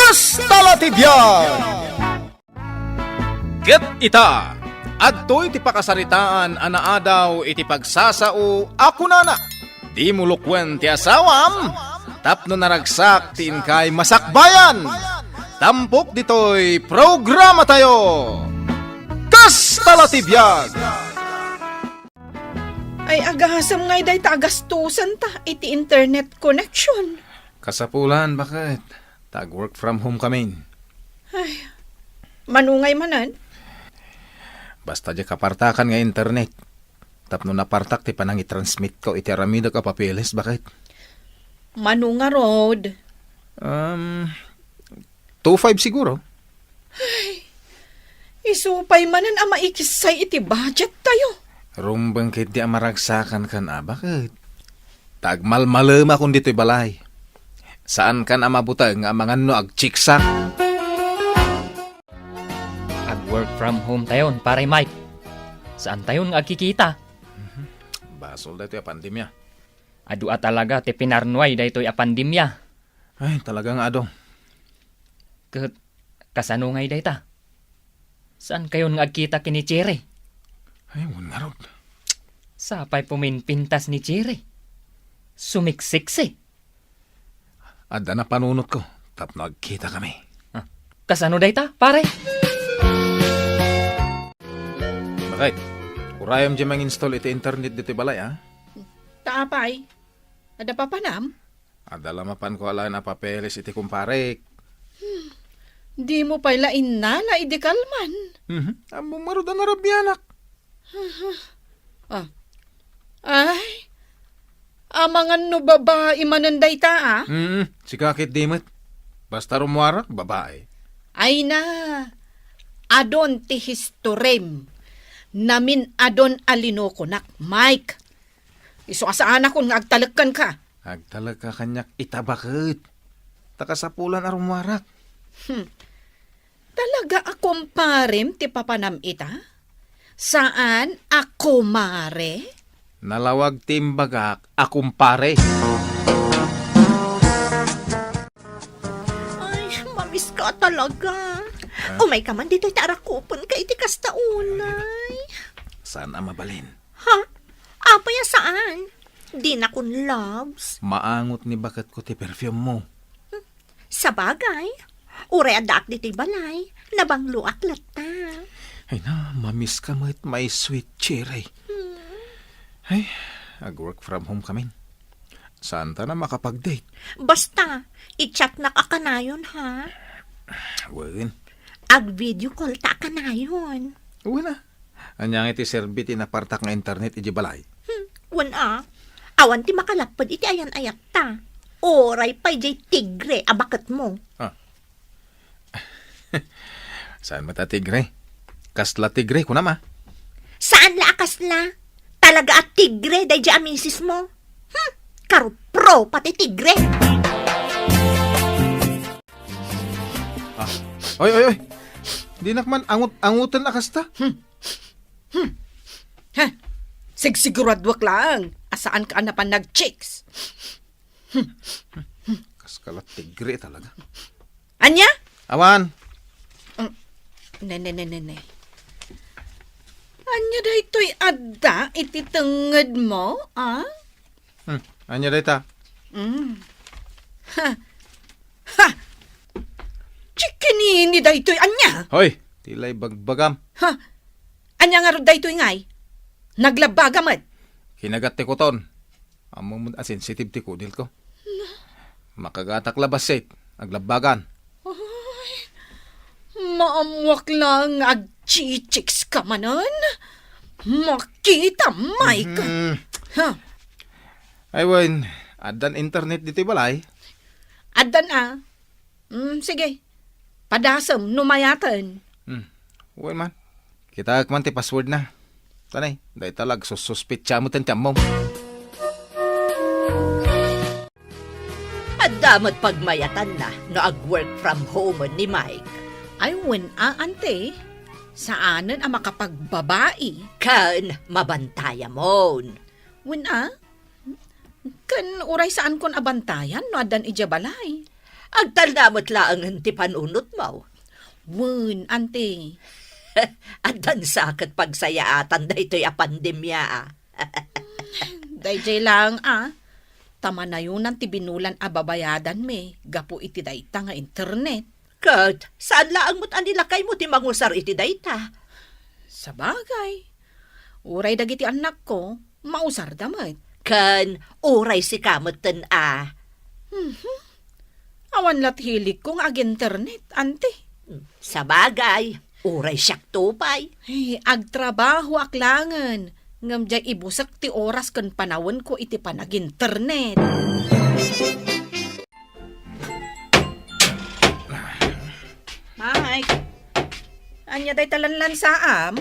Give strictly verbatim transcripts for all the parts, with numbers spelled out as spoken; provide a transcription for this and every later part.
Kasta la ti biag! Ket ita, adtoy ti pakasaritaan a naadaw iti pagsasao a kunana, "Dimo lukuen ti asawam tapno naragsak ti inkay masakbayan." Tampok ditoy programatayo. Kasta la ti biag! Ay, agasem ngay dayta a gastusenta iti internet connection. Kasapulan, baket? Ta ag-work from home kamin. Ay, mano ngay manen? Basta diay kapartakan nga internet. Tapno napartak ti panangitransmitko iti aramidek a papeles, baket? Mano ngarud? Um, two five siguro. Ay, isu pay manen a maikissay iti budget tayo. Rumbeng ketdi a maragsakan kan a, baket? Ta agmalmalemakon ditoy balay. Saankan a mabuteng nga amangan no agchiksak. Ag-work from home tayon, Pare Mike. Saan tayon nga agkikita? Mhm. Basol daytoy a pandemia. Adu a talaga ti pinarnuay daytoy a pandemia. Ay, talaga nga adu. Ket kasano ngay dayta? Saan kayon nga agkita ken ni Cherry? Ay, wen ngarud. Sapay puminpintas ni Cherry. Sumiksiksi. Adda napanunotko tapno agkitakami. Ah, kasano dayta, pare? Baket, urayem diay manginstall iti internet ditoy balay, a? Ta apay? Adda papanam? Adda la mapanko alaen a papeles iti kumparek. Hmm. Dimo pay la innala idi kalman. Mhm. Ammom ngarud a narabianak. Aha. Ah. Ay. Amangan no babai manen dayta, a? Mm, sika ketdi met. Basta rummuarak, babai. Ay na. Adun ti historim. Namin-adun a linukonak, Mike. Isu a saanakon nga agtalek kenka. Agtalek ka kaniak ita, baket. Ta kasapulan a rummuarak. Hmm. Talaga a kumparem ti papanam ita? Saan a kumare? Nalawag ti imbagak a kumpare. Ay, mamiss ka talaga. Ah? Umay ka man ditoy ta arakupenka iti kasta unay. Saan a mabalin? Ha? Apay a saan? Dinakon loves. Maangot ni baketko ti perfume mo. Hmm. Sabagay, uray addaak ditoy balay, nabangloak latta. Ay na, mamiss ka met, my sweet cherry. Hmm. Ay, ag-work from home kamin. Saanta a makapag-date? Basta, i-chatnak a kanayon, ha? Wen. Ag-video call ta a kanayon. Wen a. Ania ngay ti serbi ti napartak nga internet idiay balay? Hmm, wen a. Awan ti makalapped iti ayan-ayatta. Uray pay diay tigre a baketmo. Ah. Saan met a tigre? Kasla tigre, kunam a? Saan la a kasla? Talaga a tigre daydiay a misismo. Hmm, karupro pati tigre. Ah. Oy, oy, oy. Dinak man angut-anguten a kasta. Hmm. Hmm. Ha? Sigsiguraduak laeng a saanka a napan nag-chicks. Kaskala tigre talaga. Ania? Awan. Mm. Ne, ne, ne, ne, ne. Ania daytoy adda iti tengngedmo, a? Hmm, ania dayta? Mm. Ha. Ha! Chikinini daytoy ania? Hoy, ti la ibagbagam. Ha? Ania ngarud daytoy ngay? Naglabbagam met. Kinagat ti kuton. Ammom a sensitive ti kudilko. Makagatak la bassit, aglabbagan. Ay, maammuak laeng nga agchichicks ka manen. Makita, Mike. Mhm. Ha? Ay, wen, addan internet ditoy balay? Addan a. Mm, sige. Padasem no mayaten. Hmm. Wen man. Kitaek man ti password na. Tanay, dayta la agsussuspetsa met ti ammom. Adda met pagmayatanna no ag-work from home ni Mike. Ay, wen a, ante. Saanen a makapagbabai. Ken mabantayamon. Wen a? Ken uray saankon a bantayan no addan idiay balay. Agtalna met laengen ti panunotmo. Wen, ante. Addan sa ket pagsayaatan daytoy a pandemia, a. Daydiay laeng, a. Ta manayonan ti binulan a babayadanmi gapu iti dayta nga internet. Ket saan laeng met a ni lakaymo ti mangusar iti dayta? Sabagay. Uray dagiti annakko, mausarda met. Ken uray sika metten a. Mhm. Awan la ti hiligko nga ag-internet, ante. Sabagay, uray siakto pay. Ay, agtrabahoak laengen, ngem diay ibusek ti oras ken panawenko iti panag-internet. Mike, ania dayta lanlansaam?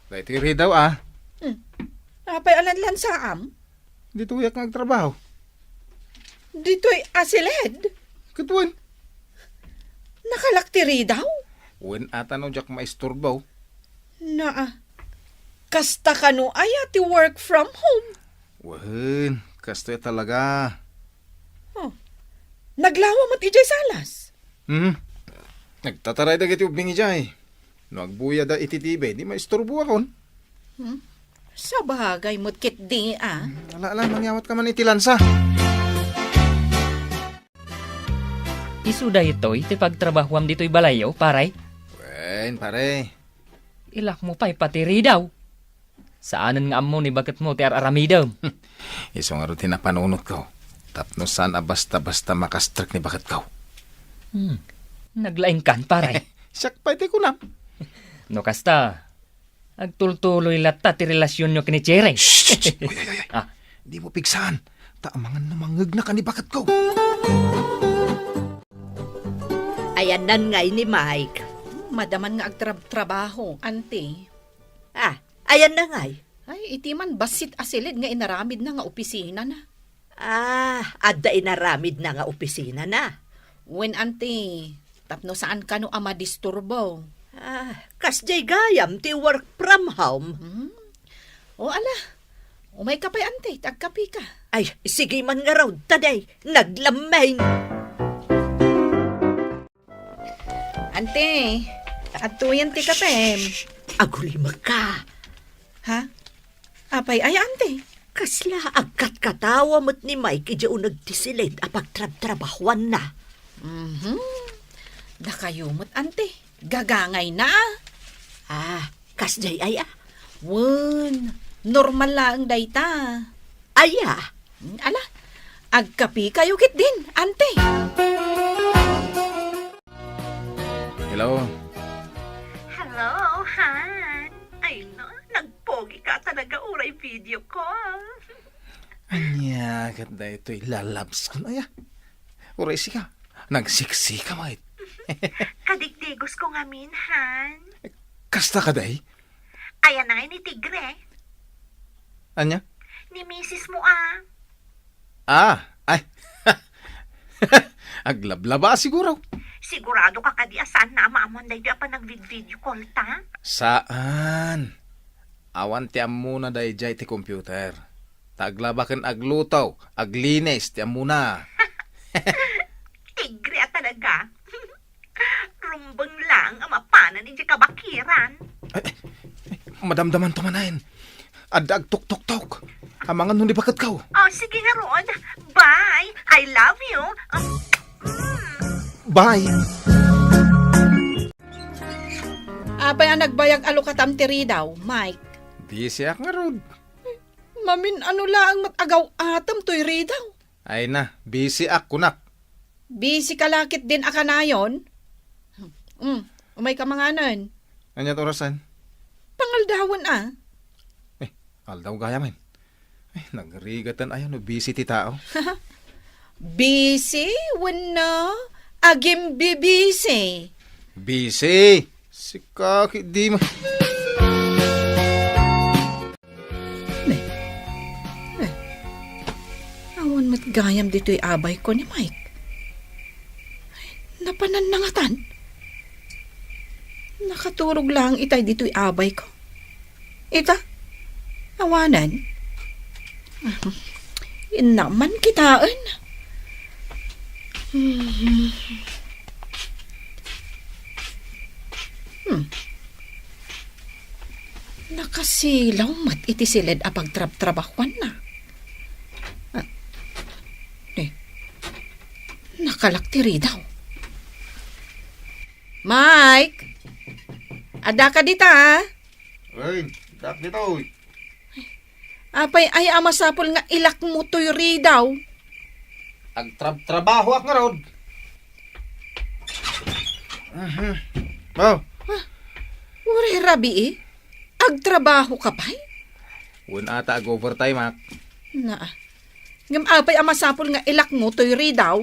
Daytoy ridaw, a. Hmm. Apay a lanlansaam? Ditoyak nga agtrabaho. Ditoy a siled? Ket wen. Nakalak ti ridaw? Wen ata no diak maisturbo. Naa. Kasta kano aya ti work from home? Wen, kastoy talaga. Oh. Naglawa met idiay salas? Hmm. Nagtataray dagiti ubbing idiay. No agbuyada iti T V, di maisturboakon. Hmm? Sabagay met ketdi, a. Hmm, ala, ala, mangyawat ka man iti lansa. Isu daytoy ti pagtrabahoam ditoy balayyo, pare? Wen, pare. Ilakmo pay pati ridaw. Saanen nga ammo ni baketmo ti ar-aramidem. Isu ngarud ti napanunotko. Tapno saan a basta-basta makastrek ni baketko. Hmm. Naglaingkan, pare. Siak pay ti kunam. No kasta, agtultuloy latta ti relasionyo ken ni Cherry. Shh, shh, shh. Uy, uy, uy, uy. Ah. Dimo pigsaan. Ta amangan no mangngegna ka ni baketko. Ayanna ngay ni Mike. Madaman nga agtrab-trabaho, ante. Ah, ayanna ngay? Ay, iti man bassit a siled nga inaramidna nga opisinana. Ah, adda inaramidna nga opisinana? Wen, ante, tapno saan kano a madisturbo. Ah, kasdiay gayam ti work from home. Hmm? O, ala, umayka pay, ante, ta agkapika. Ay, sige man ngarud, ta diay, naglammeng. Ante, adtoyen ti kapem. Agulimekka. Ha? Apay aya, ante? Kasla agkatkatawa met ni Mike idiay uneg ti siled a pagtrabtrabahoanna. Mhm. Dakayo met, ante. Gagangayna. Ah, kasdiay aya? Wen, normal laeng dayta. Aya? Ala, agkapikayo ketdin, ante. Hello. Hello, Han. Ay, no, nagpogi ka talaga uray video call. Ania ket daytoy lalabskon aya? Uray sika, nagseksi ka met. Kadigdigos ko ngamin, Han. Kasta kadi? Ayan na nga ni Tigre. Ania? Ni misis mo, ah. Ah, ay. Aglablaba siguro. Sigurado ka kadi a saan na a maammoan daytoy a panagvid-video call ta? Saan? Awan ti ammona daydiay ti computer. Ta aglaba ken agluto, aglinis ti ammona. Tigre a talaga. Rumbeng laeng a mapanan idiay kabakiran. Ay, ay, ay, madamdamanto manen. Adda agtuktoktok. Amangan no ni baketko. Oh, sige ngarud. Bye. I love you. Um, mm. Bye. Apay a nagbayag a lukatam ti ridaw, Mike? Busy ak ngarud. Mamin-ano laeng met agaw-atem toy ridaw? Ay na, busy ak, kunak. Busy ka la ketdin a kanayon? Mm, umayka manganen. Ania ti orasen? Pangaldawen a. Eh, aldaw gayam. Eh, nagrigaten aya no busy ti tao. Busy wenno agimbibisi? Busy. Sika, di ma- Ne. Ne. Awan met gayam ditoy abayko ni Mike. Ay, napanan na ngatan. Nakaturog laeng itay ditoy abayko. Ita? Awanen? Inna man kitaen. Hmm. Nakasilaw met iti siled a pagtrabtrabahuanna. Ah, eh, nakalak ti ridaw. Mike! Addaka dita, a? Ay, dak ditoy. Apay aya a masapul nga ilakmo toy ridaw? Agtrabtrabahoak ngarud. Mhm. Oh. Ah, uray rabii? Agtrabaho ka pay? Wen ata ag-overtime ak. Naa. Ngem apay a masapul nga ilakmo toy ridaw?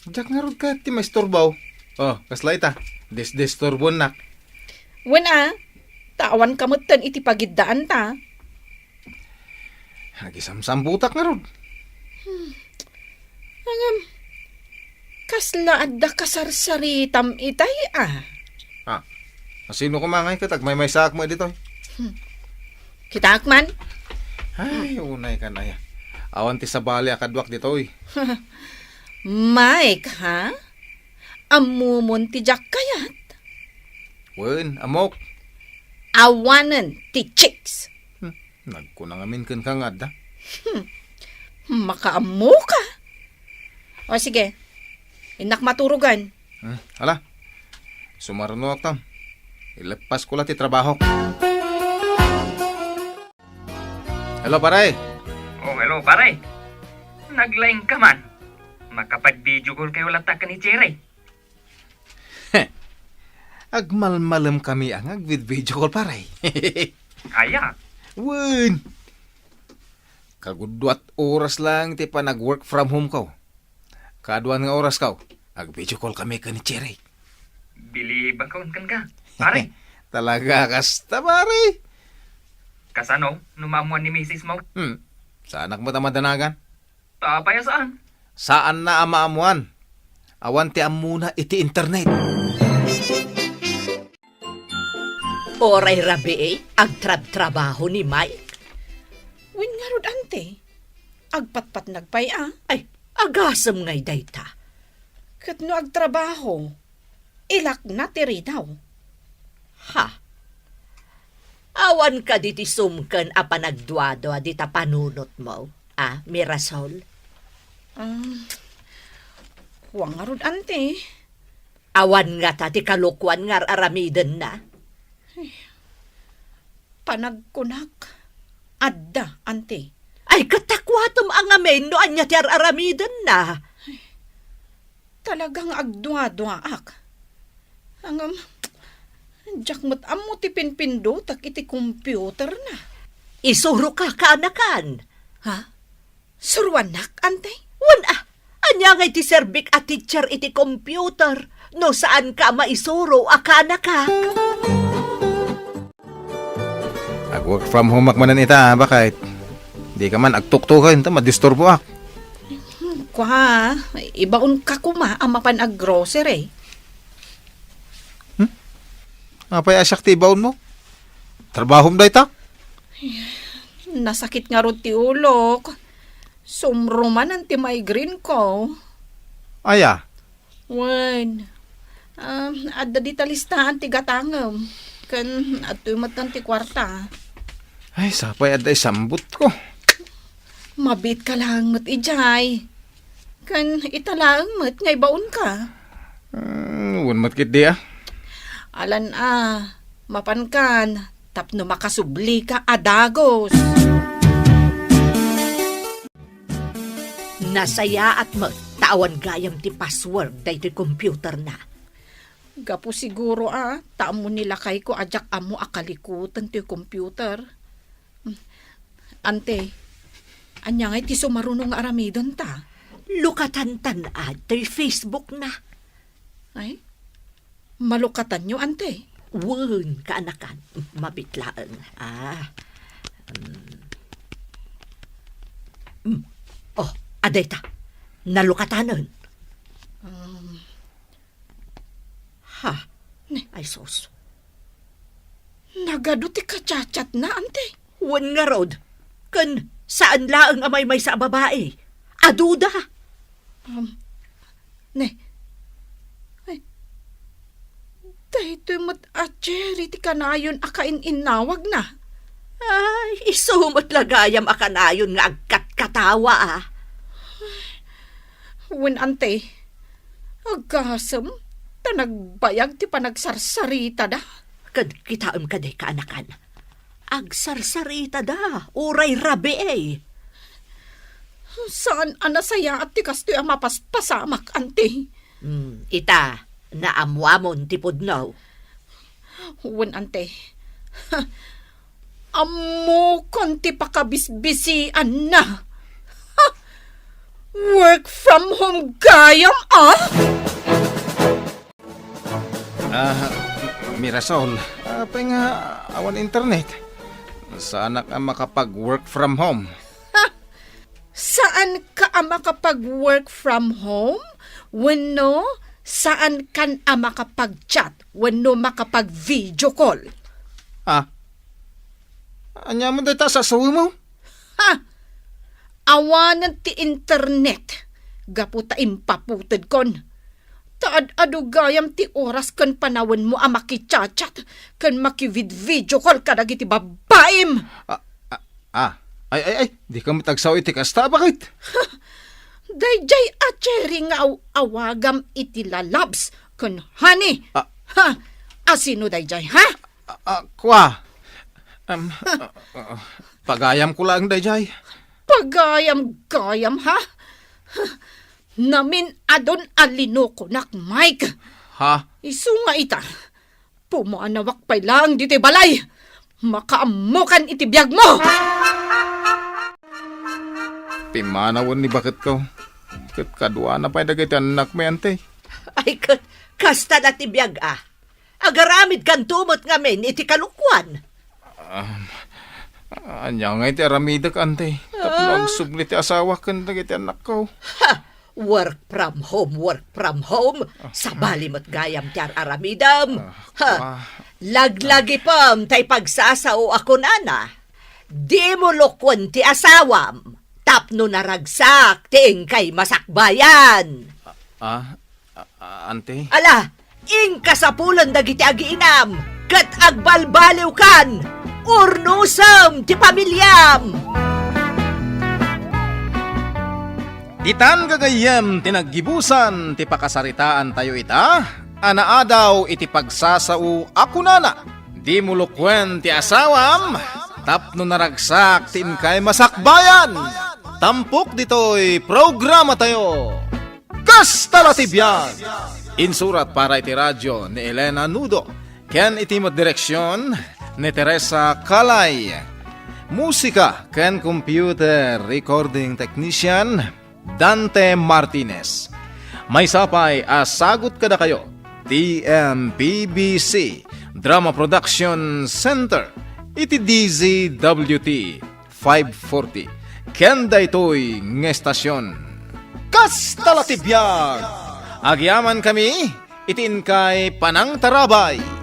Diak ngarud ket ti maisturbo. Oh, kasla ita. Disdisturbonnak. Wen a, ta awan ka metten iti pagiddaanta. Agisamsambutak ngarud. Hmm. Ngem, kasla adda kasarsaritam itay a? Ah, asino koma ngay ket agmaymaysaak met ditoy? Hmm. Kitaak man. Ay, unay kan aya. Awan ti sabali a kaduak ditoy. Mike, ha? Ammomon ti diak kayat? Wen, ammok. Awanen ti chicks. Hmm, nagkuna ngamin kenka nga adda. Hmm, makaammoka. O sige, innak maturogan. Hmm, ala. Sumarunoak tam. Ileppasko la ti trabahok. Hello, pare. Oh, hello, pare. Naglaing ka man. Makapag-video call kayo latta ken ni Cherry. Agmalmalem kami a nga agvid-video call, pare. Aya? Wen. Kagudduat oras lang ti panag-work from home ko. Kaaduan nga oras ko, ag-video call kami ken ni Cherry. Bilibak ka, pare. Talaga kasta, pare. Kasano no maammuan ni misis mo? Hmm. Saanak met a madanagan? Apay a saan? Saanna a maammuan. Awan ti ammona iti internet. Uray rabii, agtrabtrabaho ni Mike. Wen ngarud, ante. Agpatpatnag pay a. Ay, agasem ngay dayta. Ket no agtrabaho, ilakna ti ridaw. Ha? Awan kadi ti sumken a panagduadua dita panunotmo, a, Mirasol? Ah, kua ngarud, ante. Awan ngata ti kalokuan nga ar-aramidenna? Panagkunak, adda, ante. Ay, ket ta kuatem a ngamin no ania ti ar-aramidenna. Talaga nga agduaduaak. Ngem, diak met ammo ti pinpindutek iti computerna. Isuroka, kaanakan. Ha? Suruannak, ante? Wen a, ania ngay ti serbik a teacher iti computer no saanka a maisuro a kaanaka? Ag-work from home ak manen ita, bakit? Di ka man agtuktuken ta madisturboak. Hmm, kua, ibaon ka koma a mapan ag-grocery. Hmm? Apay a siak ti ibaon mo? Trabahom dayta? Nasakit ngarud ti ulok. Sumrumanan ti migraine ko. Aya? Wen, ah, adda dita listaan ti gatangem. Ken adtoy metten ti kuarta. Ay, sapay adda isambutko. Mabiit ka laeng met idiay. Ken ita laeng met nga ibaonka. Mm, wen met ketdi a. Alan a, mapankan tapno makasublika a dagus. Nasayaat met ta awan gayam ti password daytoy computerna. Gapu siguro a ta ammo ni lakayko a diak ammo a kalikutan toy computer. Ante, ania ngay ti sumaruno nga aramidenta? Lukatantan toy Facebook na. Ay, malukatanyo, ante? Wen, kaanakan. Mabiit laeng. Ah. Mm. Mm. Oh, adayta. Nalukatanen. Um, Ha? Ne. Ay, sus. Nagadu ti kachatchatna, ante. Wen ngarud. Ken saan laeng a maymaysa a babai. Aduda. Um, ne. Ay, daytoy met a Cherry ti kanayon a kain-innawagna. Ay, isu met la gayam a kanayon nga agkatkatawa, a. Wen, ante, agasem, ta nagbayag ti panagsarsaritada. Ket kitaem kadi, kaanakan. Agsarsaritada, uray rabii. Saan a nasayaat ti kastoy a mapaspasamak, ante. Hmm, ita, naammoamon ti pudno. Wen, ante. Ammokon ti pakabisbisianna. Ha! Work from home gayam, a? Ah, Mirasol, apay nga awan internet? Saanak a makapag-work from home. Ha! Saanka a makapag-work from home? Wenno saankan a makapag-chat wenno makapag-video call? Ah, ania met dayta a sasawem? Ha! Awanen ti internet gapu ta impaputedkon. Ta ad-adu gayam ti oras ken panawenmo a makichat-chat ken makivid-video call kadagiti babbaim. Ah, ah, ah. Ay, ay, ay, dika met agsao iti kasta, baket? Daydiay a Cherry nga aw-, awagam iti lalabs ken honey. Ah. Ha? Asino daydiay, ha? Ah, ah, kua. Em, ah, ah, pagayamko laeng daydiay. Pagayam-gayam, ha? Namin-adun a linokonak, Mike. Ha? Isu nga ita, pumanawak pay laeng ditoy balay. Makaammokan iti biagmo! Pimanawen ni baketko. Ket kaduana pay dagiti annakmi, ante. Ay, ket kasta la ti biag, a. Agaramidkanto met ngamin iti kalokuan. Um, ania ngay ti aramidek, ante? Tapno Ah. agsubli ti asawak ken dagiti annakko. Ha! Work from home, work from home. Ah. Sabali met gayam ti ar-aramidem. Ah, Ha! ah. Laglagipem tay pagsasao a kunana. Dimo lokuen ti asawam tapno naragsak ti inkay masakbayan. Ah, ah, ah, ante? Ala, inka sapulen dagiti agiinam ket agbalbaliwkan. Urnosem ti pamiliam. Ditan gagayyem ti naggibusan ti pakasaritaantayo ita a naadaw iti pagsasao a kunana, "Dimo lokuen ti asawam tapno naragsak ti inkay masakbayan." Tampok ditoy programatayo. Kasta la ti biag. Insurat para iti radio ni Elena Nudo ken iti met direksion ni Teresa Calay. Musika ken computer recording technician, Dante Martinez. Maysa pay a sagut kadakayo, T M P B C Drama Production Center, iti D Z W T five forty, ken daytoy nga estasion. Kasta la ti biag! Agyamankami iti inkay panangtarabay.